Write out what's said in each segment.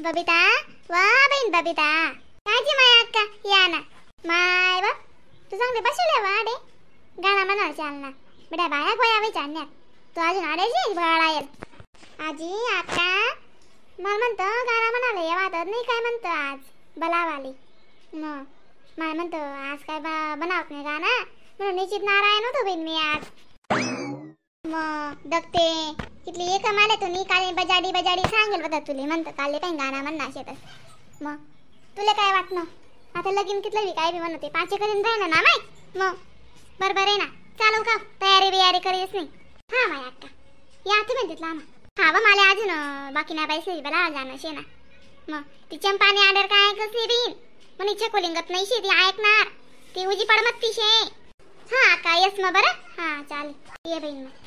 Babita वा बहीण बबिता काजी माय अक्का या ना माय वा तू चांगले बसले वाडे गाणं म्हणा चालना बेटा बाया गोया विचारण्यात तू अजून आडायची बळायल आजी अक्का मला म्हणतो गाणं म्हणाले वाटत नाही काय म्हणतो आज बलावाली मग माय म्हणतो आज काय बनावत नाही गाणं म्हणून निश्चित नारायण होतो बहीण मी आज. मग दगते कितली एक माले तू नी काले बजाडी बजाडी सांगेल बघा तुले म्हणतं काले काही गाणं म्हणणार शेतस. मग तुला काय वाटणं आता लगीन कितलं बी काय बी म्हणते पाच करीन राहिना ना माय. मग बरोबर आहे ना चालू का तयारी बियारी करीस नाही. हा माय अक्का या तुम्ही तिथला आमा. हा व मला अजून बाकी नाही बाई बला जाणं शे ना. मग ती चंपाने आडर काय कसी बीन मग इच्छा कोलिंगत नाही शे ती ऐकणार ती उजी पडमत ती शे. हा अक्का येस मग बरं. हा चालेल ये बहीण. मग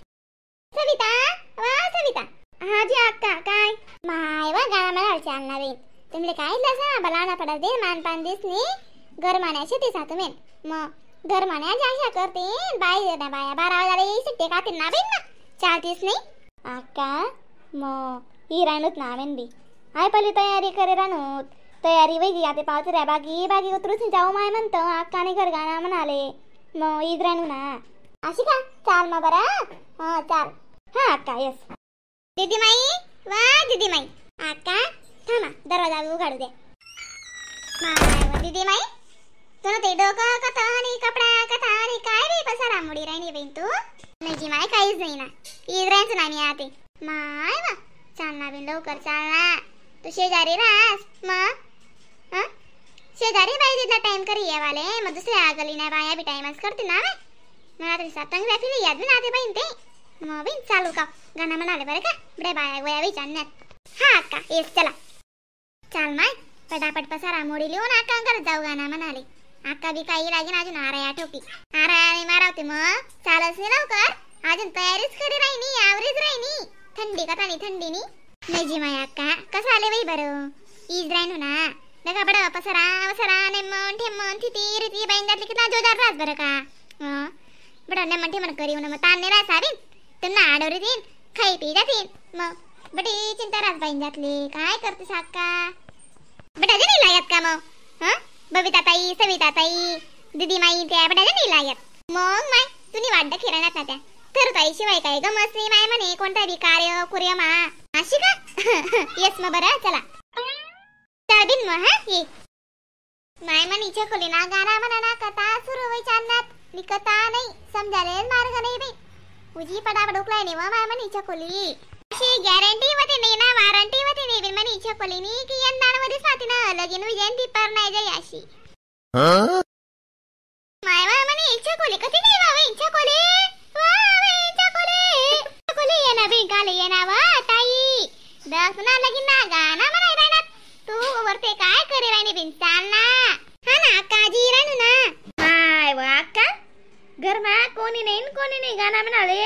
सविता वा सविता. हा जी अक्का काय माय वा गाणं म्हणाल चालणार बहीण तुमले काय लसा बलाना पडत दे मान पान दिसनी गरमाण्याचे ते सात मेन. मग गरमाण्याची आशा करते बाई ना बाया 12 वाजायला येईल कातील ना बहीण ना चालतीस नाही अक्का. मग ही राहणूत ना मेन बी I पहिली तयारी करे राहणूत तयारी वेगळी आता पावतऱ्या बागी बागी उतरूच जाऊ माय म्हणतो अक्काने घर गाणं म्हणाले मग ईद राहणू ना अशी का चाल मग बरं. हा चाल. हा अक्का येस. दीदी माई वा दीदी माई अक्का थांबा दरवाजा उघाडू दे. माय दीदी माई तुला ते डोकं कथा आणि कपडा कथा आणि काय बी पसारा मुडी राहिनी बहीण तू नाही जी माय काहीच नाही ना ईद राहायचं ना मी आते. माय वा चाल ना बिन लवकर चाल ना तू शेजारी रास मग. हा शेजारी बाई तिथला टाइम करी येवाले मग दुसऱ्या गली नाही बाया बी टाइमच करते ना बाई. मला तरी सातंग फिरी याद बी नाते बहीण ते मग बहीण चालू का गाणं म्हणाले बरं का बडे बाया गोया विचारण्यात. हा अक्का येस चला चाल माय पटापट पसारा मोडी लिहून अक्का करत जाऊ गाणं म्हणाले. अक्का बी काही लागेन अजून आराया ठोकी आराया मारावते मग चालच नाही लवकर अजून तयारीच करी राहिनी आवरीच राहिनी थंडी कथा नाही थंडीनी नाही जी माय अक्का कसं आले बाई बरं ईज राहिनो ना नका बडा पसारा वसारा नेमन ठेमन थिती रीती बाईन जातली कितना जोदार रास बरं का बडा नेमन ठेमन करी मग ताण नाही रास आबीन त्यांना आडवरी देईन खाई पी जातीन मग बटी चिंता रास बाईन जातली काय करते साक्का बेटा नाही लागत का मग. हा बबिता ताई सविता ताई दीदी माई त्या बेटा नाही लागत मग माय तुम्ही वाड्ड खिरण्यात ना त्या तर ताई शिवाय काय गमत नाही माय म्हणे कोणता बी कार्य कुर्य मा अशी का. येस मग बरं चला चाल बिन मग. हा ये माय म्हणे छकोली ना गाणं म्हणा ना कथा सुरू विचारण्यात निकता नाही समजायला मार्ग नाही बाई उजी पडापड उकलाय नाही व माय म्हणे छकोली अशी गॅरंटी होती नाही ना वॉरंटी होती नाही बिन म्हणे छकोली नी की यंदा मध्ये साथी ना लगीन विजयंती पर नाही जाई अशी. माय वा म्हणे छकोली कधी नाही वा बाई छकोली वा बाई छकोली छकोली ये ना बाई काले ये ना वा ताई दस ना लगीन ना गाणं म्हणाय राहणार तू वरते काय करे राहिनी बिन चाल ना. हा ना काजी राहणू ना माय वा अक्का घरमा कोणी नाही कोणी नाही गाणं म्हणाले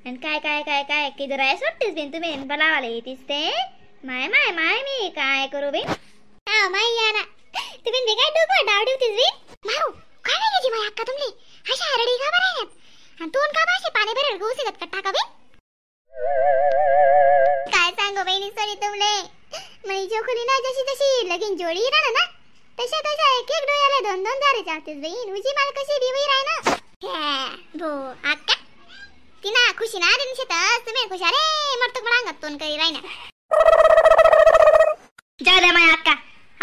आणि काय काय काय काय की जरा सुट्टीच बिन तुम्ही बलावाले येतीस ते माय माय माय मी काय करू बिन. हा माय या ना तुम्ही बी काय डोकं डावडी होतीस बिन मारू काय नाही गेली माय अक्का तुमली अशा हरडी का बरं आहेत आणि तोंड का बाशे पाणी भरेल गहू सिगत का टाका बिन काय सांगू बहिणी सोनी तुमले मनी जोखली ना जशी तशी लगीन जोडी राहणार ना तशा तशा एक एक डोळ्याला दोन दोन दारे चालतेस बहीण उजी माल कशी बिवई राय ना. हे भो अक्का तिना खुशी ना दिन शेतस तुम्ही खुश अरे मरतो पण अंगात तोंड करी राहिना. जाऊ द्या माय अक्का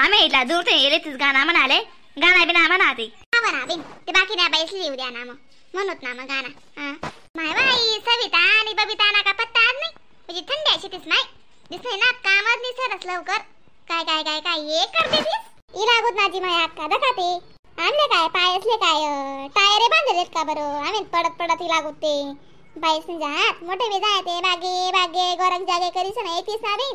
आम्ही इथला दूर ते येलेच गाणं म्हणाले गाणं बिना म्हणाते. हा म्हणा बिन ते बाकी नाही बाईस लिहू द्या ना मग म्हणत ना मग गाणं. हा माय बाई सविता आणि बबिता ना का पत्ता आज नाही म्हणजे थंडी अशी तीस माय दिसले ना कामच नाही सरस लवकर काय काय काय काय ये करते तीस ई लागत नाजी माय अक्का दखा ते आणले काय पाय असले काय टायरे बांधलेत का बरं आम्ही पडत पडत ही लागत ते बाईस जात मोठे बी जाय ते बागे बागे गोरख जागे करीस ना येतीस ना बी.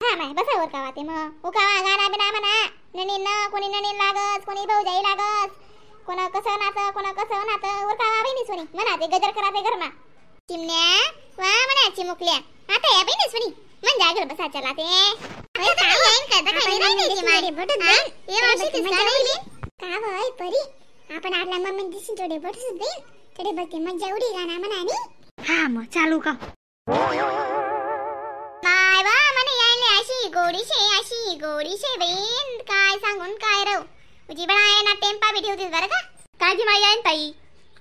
हा माय बसा वर कावा ते मग उकावा गाणं बिना म्हणा नणी न कोणी नणी लागस कोणी भाऊजाई लागस कोणा कसं नात कोणा कसं नात वर कावा बहिणी सोनी म्हणा ते गजर करा ते घरमा चिमण्या वा म्हणा चिमुकल्या आता या बहिणी सोनी मन जागर बसा चला ते का वय परी आपण आडला मम्मी दिसून थोडे बटूस देईल तरी बघते मज्जा उडी गाणं म्हणा नी. हा मग चालू का माय वा म्हणे यायले अशी अशी गोडी शे अशी गोडी शे बहीण काय सांगून काय राहू. तुझी बडा आहे ना टेम्पा बी ठेवतीस बरं का. काळजी माई आहे ताई.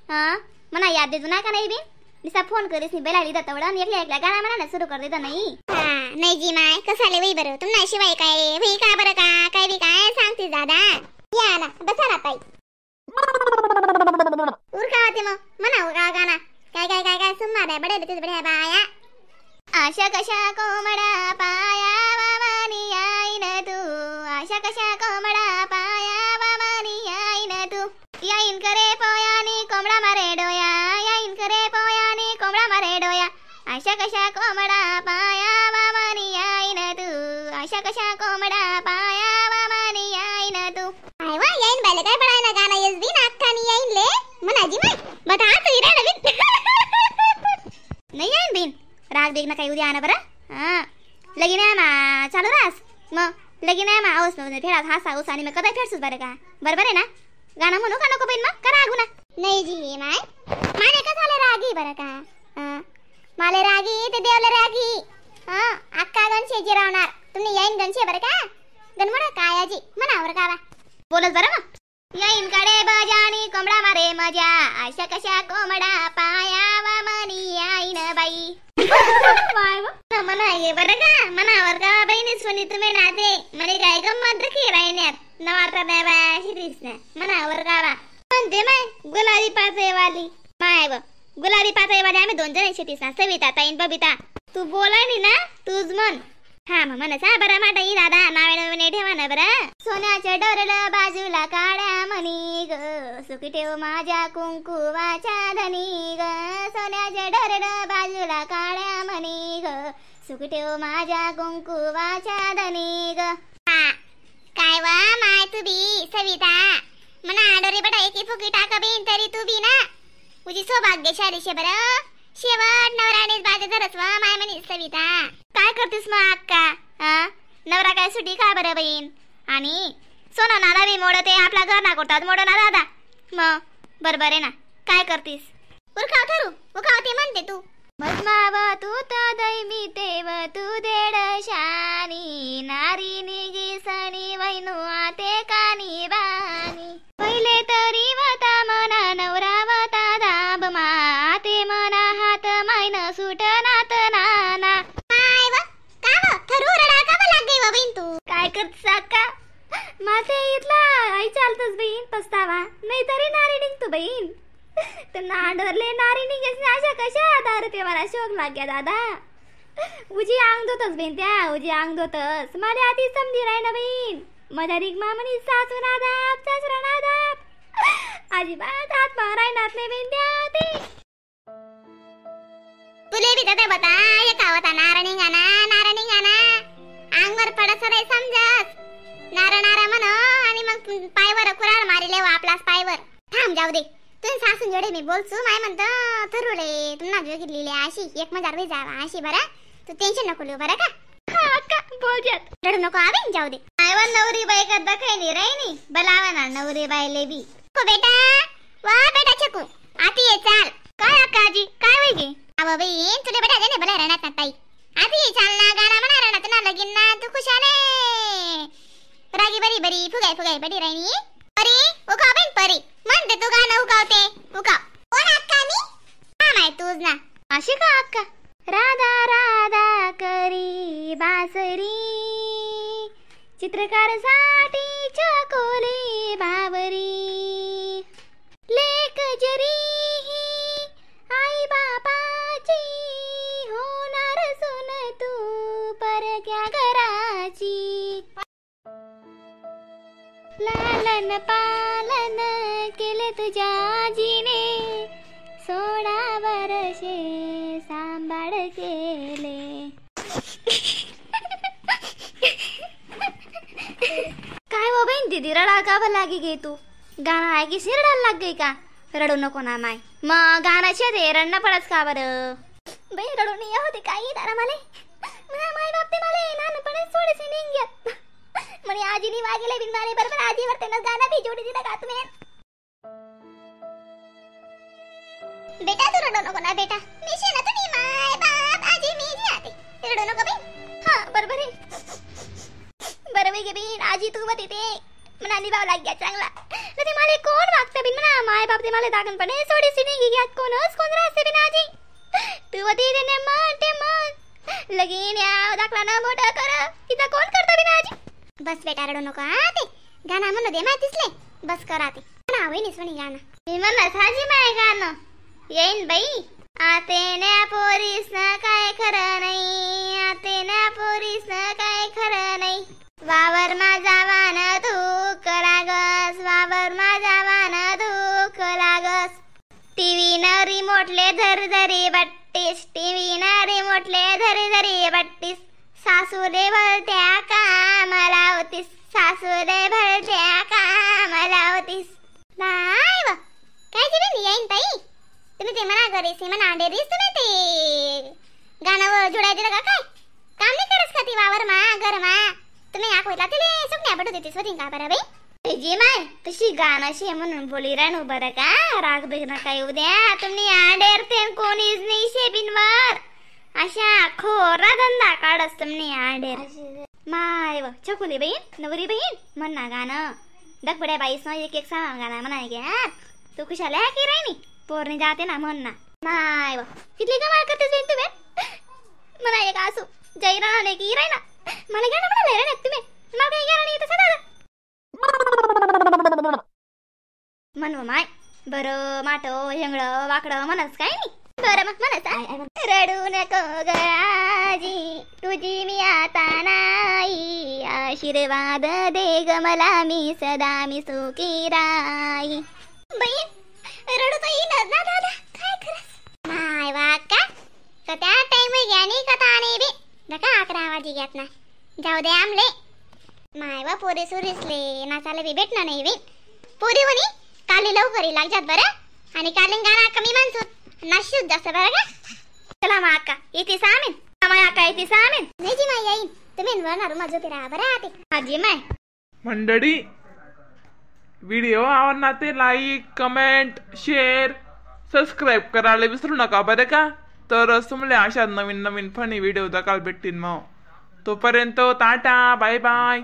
हा म्हणा याद देतो ना का नाही बिन निसा फोन करीस नी बेलाली दतवडा आणि एकल्या एकल्या गाणं म्हणा सुरू कर देता नाही. हा नाही जी माय कसाले वही बरं तुम्हाला शिवाय काय वही का बरं का काय बी काय सांगतीस दादा. या ना बसा ना ताई. उरका होते मग म्हणा उरका गाणं काय काय काय काय सुम्मा बाय बडे तेच बड्या बाया. आशा कशा कोमडा पाया बाबानी आईन तू आशा कशा कोमडा पाया बाबानी आईन तू याईन करे पोयानी कोंबडा मारे डोया याईन करे पोयानी कोंबडा मारे डोया आशा कशा कोमडा पाया बाबानी आईन तू आशा कशा कोमडा पाया बाबानी आईन तू. I वा याईन बायले काय बडाय ना गाणं येस बी नाखानी याईन ले मनाजी माय बता तू इरा नवीन नाही याईन बिन राग बेग ना काही उद्या आणा बरं. हा लगीन आहे मा चालू रास मग लगीन आहे मा आऊस मग फेडात हासा ऊस आणि मग कदा फेडसूस बरं का बरोबर आहे ना. गाणं म्हणू का नको बहीण मग का रागू ना. नाही जी माय माने का झालं रागी बरं का. माले रागी ते देवले रागी. हा अक्का गणशे जिरावणार तुम्ही येईन गणशे बरं का गणमोडा काय आजी मनावर गावा बोलत बरं मग. येईन कडे बजानी कोंबडा मारे मजा आशा कशा कोंबडा पाया मनी आईन बाई. मना ये बरं का मनावर का बहिणी सोनी तुम्ही नाते म्हणे काय गंमत रखी राहिण्यात नवाता नाही बाया शिरीस ना मनावर गावा म्हणते माय गुलाबी पाचेवाली माय व गुलाबी पाचेवाली आम्ही दोन जण शेतीस ना सविता ताईन बबिता तू बोलायली ना तूच म्हण. हा मग म्हणस हा बरं माटाई दादा नावे नवीन ठेवा ना बरं. सोन्याच्या डोरल बाजूला काढ्या म्हणी ग सुखी ठेव माझ्या कुंकुवाच्या धनी ग सोन्याच्या डोरल बाजूला काढ्या म्हणी ग सुखी ठेव माझ्या कुंकुवाच्या धनी ग. हा काय वा माय तू बी सविता मना डोरे बडा एकी फुकी टाका बीन तरी तू बी ना तुझी सौभाग्यशाली शे बरं शेवट नवराणीच बाजे धरस वा माय म्हणी सविता. काय करतेस मग अक्का. हा नवरा काय सुटी का बरं बहीण आणि सोना नादा बी मोडते आपला घर ना करतात मोड ना दादा मग बरोबर आहे ना काय करतीस. उरकाव ठरू उकावते म्हणते तू. मजमाव तू तर दैमी देव तू देड शानी नारी निगी सनी वैनु आते कानी बानी पहिले तरी वता मना नवरा वता दाब माते मना हात मायन सुट नात नाना. काय व का व ठरू रडा का व लाग गई व बहीण तू. काय करतीस अक्का माते इथला आई चालतस बहीण पस्तावा नाही तरी नारी निघतो बहीण तर नाडरले नारी निघेस अशा कशा दारू ते मला शोक लाग्या दादा. उजी अंग धोतस बहीण त्या उजी अंग धोतस मला आधी समजी राय ना बहीण माझ्या रिगमा म्हणी सासू नादाप सासरा नादाप अजिबात हात माराय नातले बहीण त्या ते. तुले बी दादा बता एका होता नारा निघाना नारा निघाना अंगवर पडस रे समजस नारा नारा म्हण आणि मग पायवर कुराड मारिले व आपलाच पायवर. थांब जाऊ दे तुझ सासून जोडे मी बोलचू माय म्हणतो थरुले तुम्हाला जोगितलेली अशी एक मजार वे जावा अशी बरं तू टेन्शन नको लिहू बरं का. हा अक्का बोलजात रडू नको आवे जाऊ दे. आयवा नवरी बाई का दखायनी राहिनी बलावा ना नवरी बाईले बी. को बेटा वा बेटा चकू आती ये चाल. काय अक्काजी काय वैगे. अव बहीण तुला बेटा दे ना भला रणात ना ताई आती ये चाल ना गाणं म्हणा रणात ना लगीन ना तू खुशाले रागी बरी बरी फुगाय फुगाय बडी राहिनी परी उकाव बहीण परी म्हणते तू गाणं उकावते उकाव. कोण अक्का मी. हा माय तूच ना. अशी का अक्का. राधा राधा करी बासरी चित्रकार साठी चकोले बावरी लेक जरी ही आई बापाची होणार सुन तू परक्या घराची लालन पालन केले तुझ्या आजीने 16 वर्षे सांभाळ केले. काय हो बहीण दीदी रडाल का बरं लागी गे तू गाणं ऐकीस रडायला लाग गई का. रडू नको ना माय मग गाण्याचे रे रडणं पडच का बरं बाई रडू नाही होते काही दारा मला म्हणा माय बाप ते मला लहानपणी थोडेसे निघत म्हणे आजीनी वागेले बिन मारे बरोबर आजीवर त्यानं गाणं बी जोडी दिलं का तुम्ही. बेटा तू रडू नको ना बेटा मी शे ना तुम्ही माय बाप आजी मी जी आते रडू नको बाई. हा बरोबर आहे. आजी तू बती ते मना निभाव लाग गया चांगला. ते मला कोण वागता बिन म्हणा माय बाप ते मला दागन पण सोडी सिनी घ्यात कोणच कोण राहते बिन आजी तू बती ते ने मन ते मन लगीन या दाखला ना मोठं कर इथं कोण करता बिन आजी. बस बेटा रडू नको हा ते गाणं म्हणू दे माहितीच ले बस करा ते गाणं होई निसवणी गाणं मी म्हणत हाजी माय गाणं येईन बाई. आते ना पोरीस काय खरं नाही आते ना पोरीस काय खरं नाही वावर माझा वान धूक लागस वावर माझा वान धूक लागस टीव्ही न रिमोटले धर धरी बट्टीस टीव्ही न रिमोटले धरी धरी बट्टीस सासूले भलत्या कामाला होतीस सासूले भलत्या कामाला होतीस. बाय व काय जेवेन येईन ताई तुम्ही ते म्हणा घरी सी म्हणा अंडेरीस तुम्ही ते गाणं जुडायचं का काय काम नाही करस का ती वावर मा घर मा तुम्ही आखवला तिले सुकण्या पडू देतीस होती का बरं बाई. जी माय तशी गाणं शे म्हणून बोली रानू बरं का राग बिग नका येऊ द्या तुम्ही आंडेर ते कोणीच नाही शेबिनवर अशा खोरा धंदा काढस तुम्ही आंडेर. माय व छकुली बहीण नवरी बहीण म्हण ना गाणं दगबड्या बाईस एक एक सांग गाणं म्हणाय घ्या तू खुशाला की राहिनी पोरणी जाते ना म्हण ना. माय व कितली कमाल करतेस बहीण तुम्ही म्हणा एक आसू जय राहणे की राही ना मला गाणं म्हणाले रे तुम्ही मला काही गाणं नाही तसं दादा म्हणू माय बरं माटो हेंगळं वाकडं म्हणस काय नाही बरं मग म्हणस. रडू नको ग आजी तुझी मी आता नाही आशीर्वाद दे ग मला मी सदा मी सुखी राही. बहीण रडू तर येईनच ना दादा काय खरंच माय वा का कत्या टाइम घ्या नाही कथा नाही बी नका 11 वाजे घ्यात ना जाऊ दे आमले माय वा पोरी सुरीसले नाचायला बी भेटणार नाही बी पोरी म्हणी काली लवकर लाग जात बरं आणि काली गाणं कमी माणसू नाशूच जास्त बरं का. चला मा अक्का येते सामीन माय अक्का येते सामीन नाही जी माय येईन तुम्ही वरणार माझं फिरा बरं आते आजी माय. मंडळी व्हिडिओ आवडला ते like comment share subscribe करायला विसरू नका बरं का. तर तुम्हाला अशा नवीन नवीन फनी व्हिडिओ दाखल भेटतील मग. तोपर्यंत tata bye bye.